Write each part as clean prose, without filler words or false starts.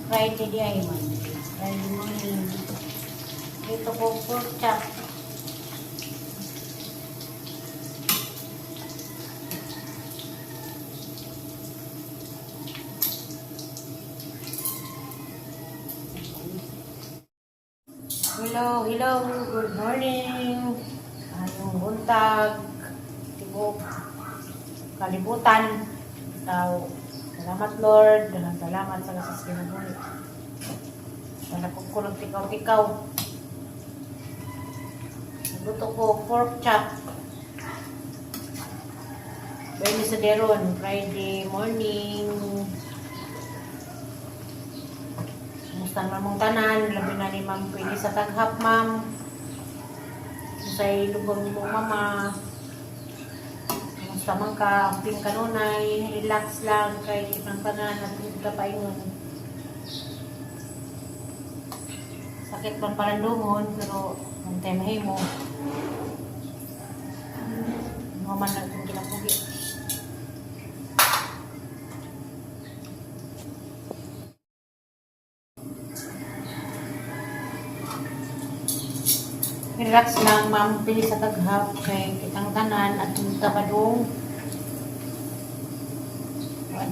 Friday di ay, Monday. Friday morning. Dito ko pork chop. Hello, hello, good morning. Ayong buntag, tibok, kalibutan, tao. Salamat, Lord, daghang salamat sa kasas kinabuhi. Wala ko kulong tikaw-tikaw. Luto ko pork chop. Bernie sa Deron, Friday morning. Kumusta naman mong tanan? Labi na ni Ma'am Pwede sa taghap, Ma'am. Sa lubang mo, Mama. Kumusta man ka? Amping kanunay. Relax lang kay kitang tanan at hindi ka paingon. Sakit man palandungon, pero ang temahe mo. Ano man lang itong kinapugi. Relax lang, Ma'am. Pili sa taghap kay kitang tanan at hindi ka padung. Wa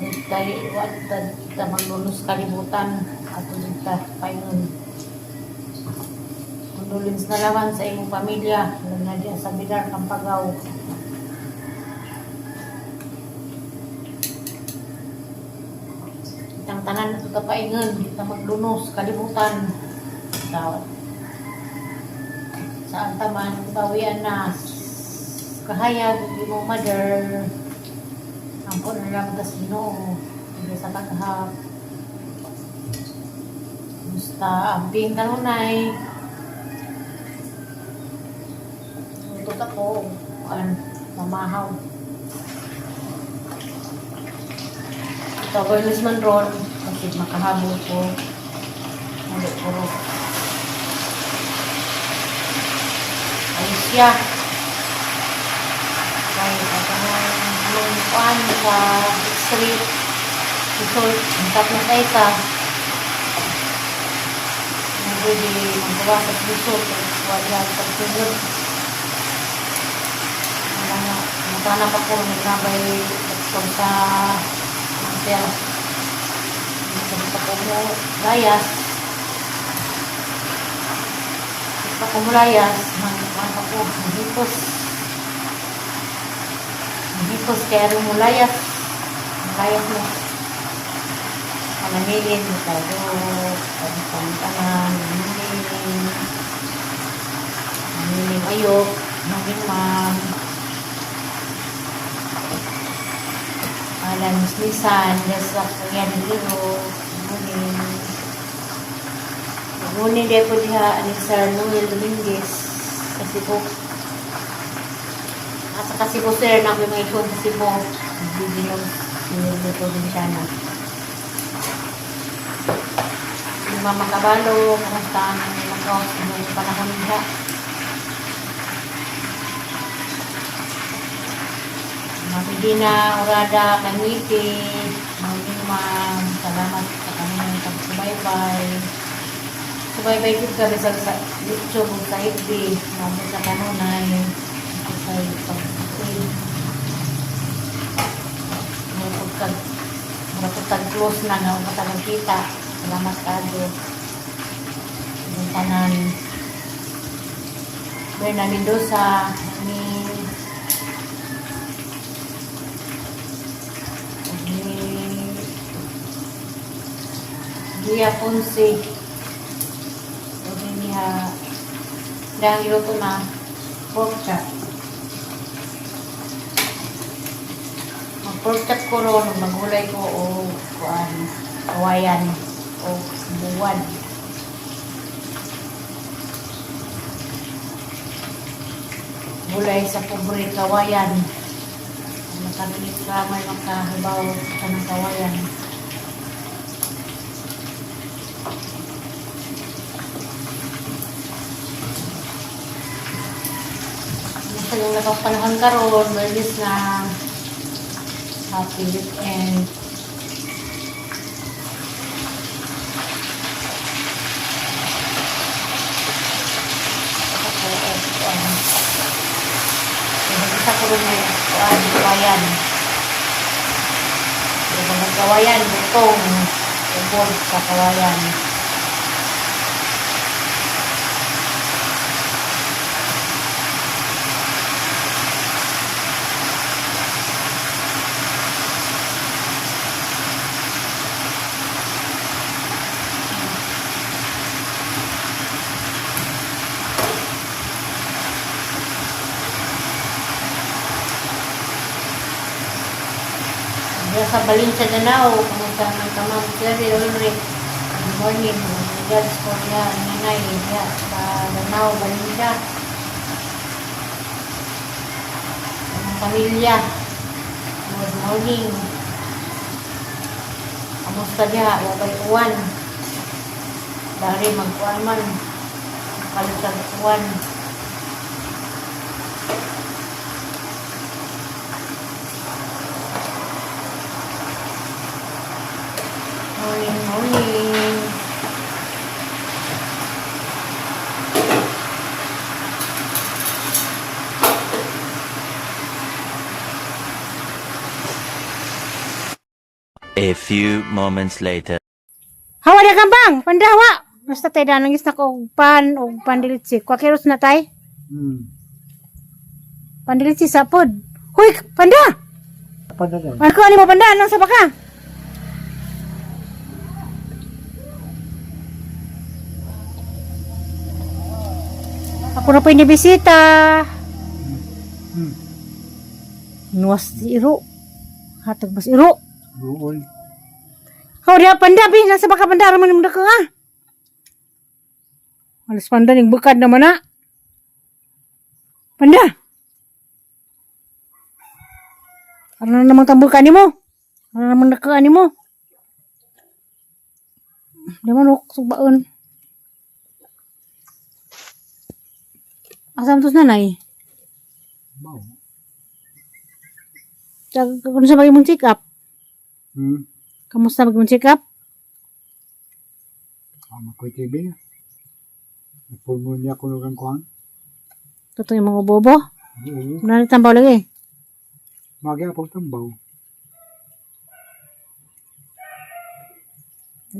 ta maglunos kalibutan at hindi ta paingon. Condolence na laman sa imong pamilya, lalo na diya sa Bilar, Kampagaw. Kitang tanan at ta paingon, kita maglunos kalibutan. Tawad. Saan taman, bawian na kahayag imong mother. Ampo na lang tas Ginoo. Hindi sa taghap. Basta amping kanunay. Utot ako. An, mamahaw. Ito, awareness man ron. Kasi makahabol ko. Hindi puro. Ayos siya. Kay anong kuan sa X-ray result, ang tapos na isa. Ang pwede magawa sa result, wala pagsunod. Wala nga, natanap ako, nagnabay doktor sa hotel. Sabi pa ko mo, layas. Sabi pa ko mo layas, magkuhan pa ko, mahipos. Mahipos, kaya rin mo layas. Layas mo. Panamilin, magkado, pagpantanan, manamilin. Manamilin ayok, maging ma'am. Alan Lisan, just sa Kuya Liro, morning. Morning din po diha ni Sir Noel Dominguez sa Cebu. Asa ka Cebu, sir, na may mga ikon sa Cebu. Bibilog si Luto Vinciana. Yung Mama Kabalo, kamusta ang lakaw sa inyong panahon diha? Ma'am Medina, Urada, Kaniti, morning, ma'am. Salamat sa kanilang pagsubaybay. Subaybay gud kami sa YouTube ug sa FB. Ma'am sa kanunay. Ito sa pag-save. Mura pagkag close na nga matagang kita. Salamat kaayo. Yung tanan. Berna Mendoza, ni ni Gia Ponce. O niya dahil giluto na pork chop. Mag pork chop ko ron, magulay ko o kuan, kawayan o buwan. Gulay sa pobre kawayan. Makabilit ka, may makahibaw ka ng kawayan. Basta yung nakapanahon karon, release na, happy weekend. Asa ko rin may kuan, kawayan. Yung mga kawayan, butong, ubod sa kawayan. Diya sa Valencia Danao, kumusta man ka, Ma'am Cherry Ulrich? Good morning, regards ko niya, nanay, diya sa Danao, Valencia. Ang pamilya, good morning. Kamusta diya? Wabay uwan. Dari magkuan man. Kalitag uwan. Morning, morning. A few moments later. Hawa na kambang, pandawa. Basta tay danangis na ko og pan og pandilitsi. Kwakiros na tay. Pandilitsi sa pod. Huy, panda. Panda. Ano ko ani mo panda nang sa baka? Ako na po inibisita. Nuwas si iro. Hatag bas iro. Ruol. Hawa dia panda bi nasa baka panda raman mo ka ah. Alas panda ning bukad naman na. Panda. Ano na namang tambukan nimo? Ano namang nakaan nimo? Di man ok subaon. Asam tos nanay? Mau. Kung sa bagay mong check up? Kamusta bagay mong check up? Ama ko TV. Pulmonya ko nung kuan. Totoo yung mga bobo. Oo. Nalitambaw lagi. Magi apog tambaw.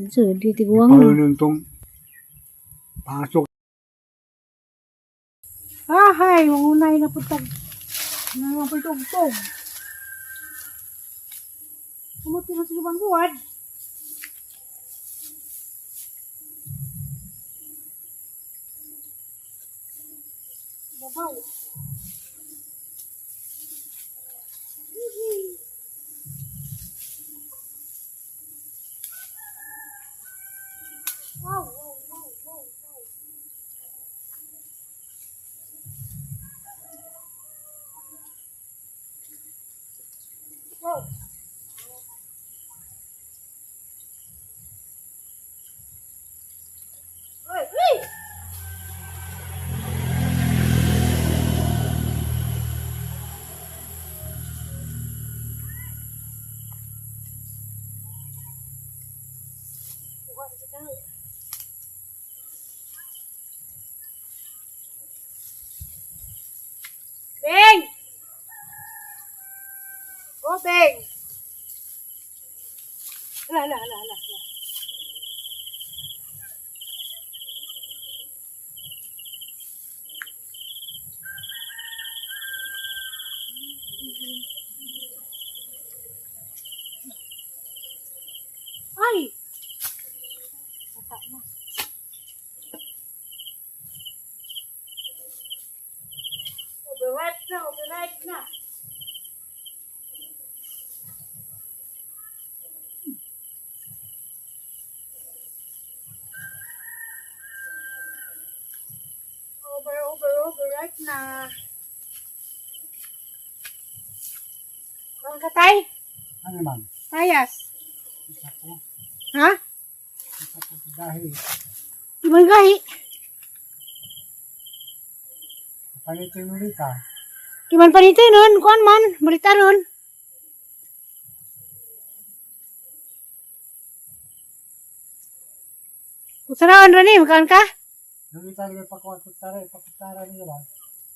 So, di tiguang na. Paano tong pasok. Ah, hay, mangunay na putag. Ano naman po tugtog? Kumuti na sa ibang buwan. Babaw. Wow, wow, wow, wow, wow. Wow. Uy, uy! Beng! Oh, Beng! Ala, ala, ala, ala, ala. Ay! Bata na. Overripe na, overripe na. Over, over, overripe na. Ang katay? Ano man? Tayas. Isa ko. Ha? Isa ko dahil Ibang gahi. palitin mo rita. Di man panitay nun, kuan man, balita nun. Kusaraan rin eh, makaan ka? Nung ita lagi pakuha kutsara, pakutsara nila.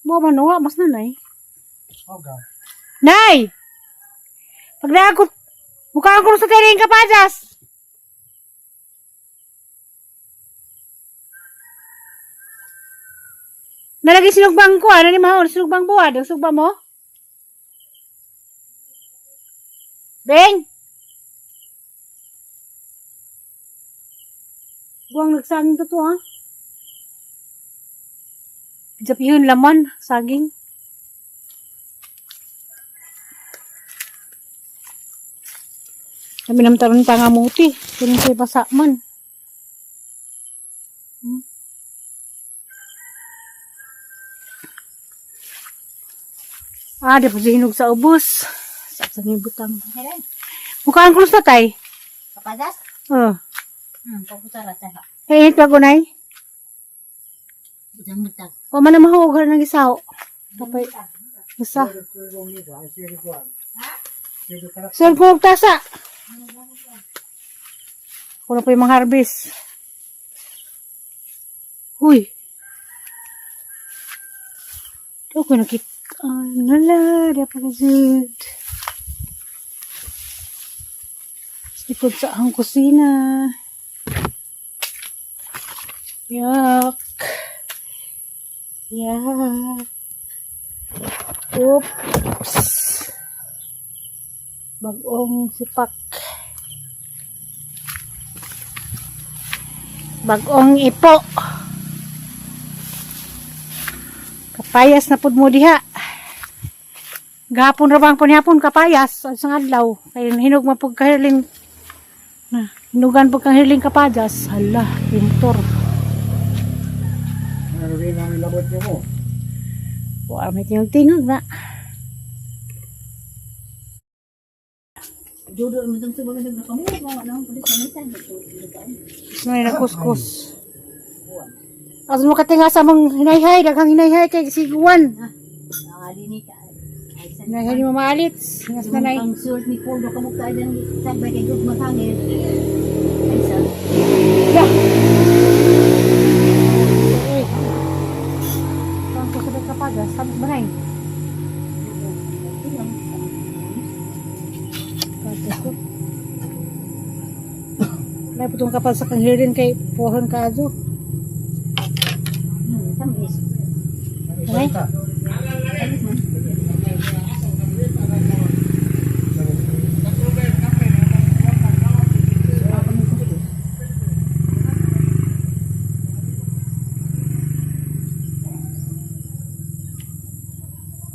Mo man wa, mas nanay. Oga. Nay! Pag naakot, mukha ang sa tiring kapadas. Nalagay sinugbang ko, ano ni Mahon? Sinugbang buwad, ang sugba mo? Beng! Buwang nagsaging to to, ha? Japihon laman, saging. Kami naman taron pa nga muti. Kung sa'yo basa man. Ah, di pa siya hinog sa ubos. Sa sa butang. Kailan? Mukha ang krus na tay. Kapadas? Oh. Pagputara tayo. Hey, init pa gunay. Isang matag. Wa man na mahugar ng isaw. Kapay. Basta. Sir, kung tasa. Ako na po yung mga harvest. Uy. Ito ko nakita. Nala, dapat kasi. Likod sa ang kusina. Yak. Yak. Oops. Bagong sipak. Bagong ipo. Kapayas na pud mo diha. Gahapon ra bang panihapon kapayas sa adlaw. Kay hinog man pud kahirling na hinugan pud kang hirling kapayas. Hala, yung motor. Ano rin ang labot niyo mo? Wa may tingog-tingog na. Dudo mo itong subang na kamo. Mga naman pulis na minsan. May nakuskus. As mo katinga sa mong hinayhay, daghang hinayhay kay siguan. Nakalinig ka. Ay, sa Hinayhay ni Mama Alits. Ngas na nay. Ang sulit ni Poldo kamukha dyan. Sagbay kay Gugma Kangil. Ay, sa. Ya. Uy. Ang kusabay kapaga, sabi ba nay? Kato ko. May putong kapal sa kanghirin kay pohon ka ato. Tamis. Okay? Tamis man.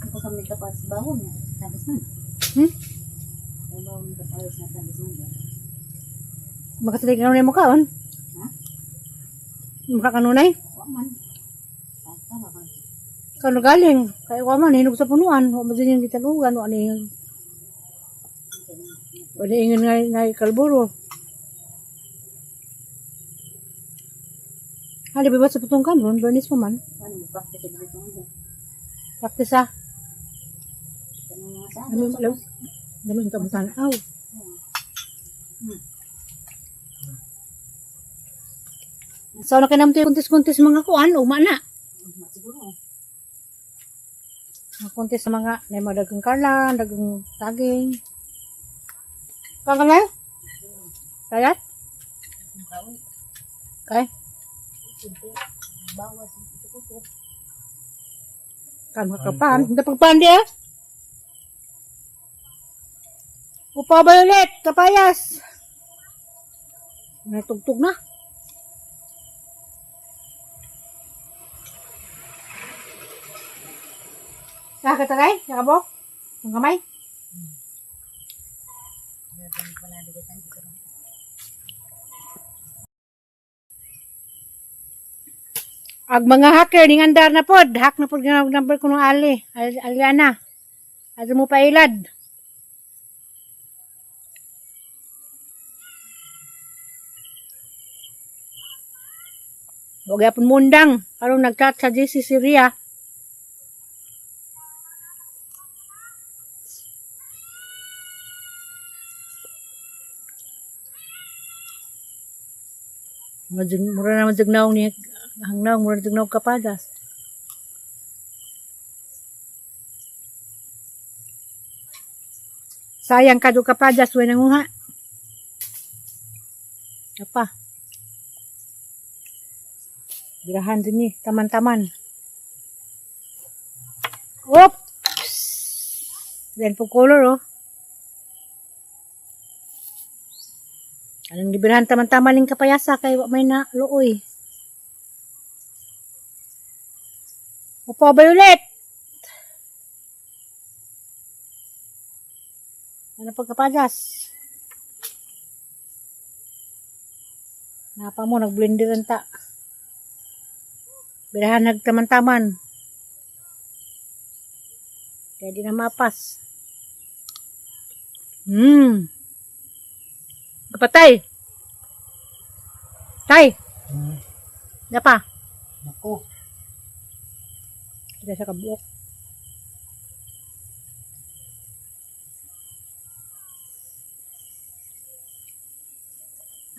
Kapag kami kapas bawon, tamis man. Hmm? Ay, bawon kapas na tamis man. Makasalig ka nunay mukha, on? Ha? Mukha ka nunay? Wa man. Tama ba? Kano galing? Kaya wa man, hinog sa punuan. Wa man din yung gitalugan. Wa na yung... Wa na yung ngay, ngay kalburo. Hali ba sa putong kamron? Bernice pa man. Ano mo practice sa dito mo? Practice ah. Ano mga sa? Ano alam? Dami yung kamutan. Aw. So, na kinamto yung kuntis-kuntis mga kuan, uma na. Siguro. Mga kuntis sa mga, may mga dagang karlan, dagang taging. Kang kamay? Kayat? Kay? Bawas ito ko. Kan makapan. Hindi pagpan di ah. Upa ba ulit? Kapayas. Natugtog na. Nakakatagay? Nakabok? Ang kamay? Ag mga hacker ning andar na pod, hack na pod nga number ko ng Ali, Aliana. Adto mo pailad. Huwag yapon mundang karon nagchat sa GC si Ria. Mura na majugnaw ni hangnaw mura na jugnaw kapadas. Sayang ka ka pa, just way nanguha. Apa? Birahan din ni, taman-taman. Oops! Then po color oh. Anong gibirahan taman-taman ning kapayasa kay wa may na luoy. Opo, Violet! Ano pagkapadas? Napa mo, nagblender ang ta. Birahan nagtaman-taman. Kaya di na mapas. Kapatay! Tay! Napa? Nako. Kita sa kabuok.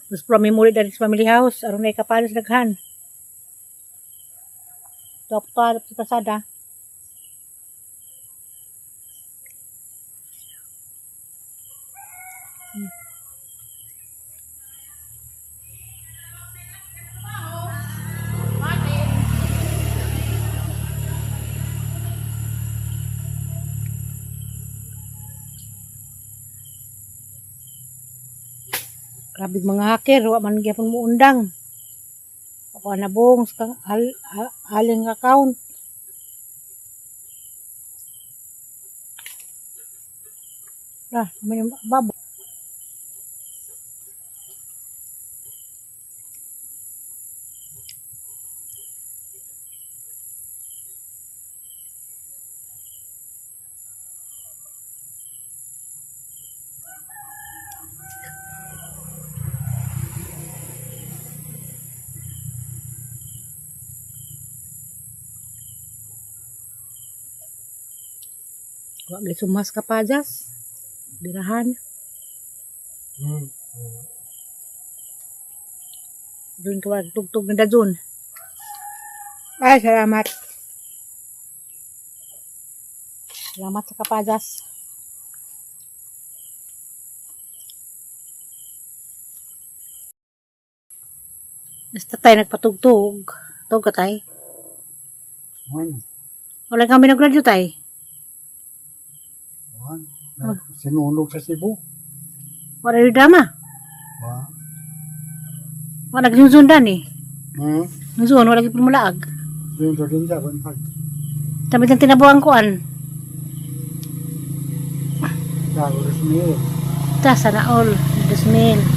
Mas pramimuli dali sa family house. Aron na ikapalos daghan. Top pa sa pasada. Grabe mga hacker, wa man gyapon mo undang. Ako nabong sa haling account. Ah, may babo. Wa gyud sumas ka pa, Jas. Birahan. Doon ka wala tugtog na dazon. Ay, salamat. Salamat sa kapajas. Basta tayo nagpatugtog. Tug ka tay. One. Wala kami nag-graduate tay. One. Sinunog sa Cebu. Wala yung drama. Wa. Wala nagnunsundan eh. Nunsun, wala gyud mulaag. Yung sa kinsa kon pag. Sabi ng tinabuang kuan. Dago Rosmil. Ta, sana all. Dosmil.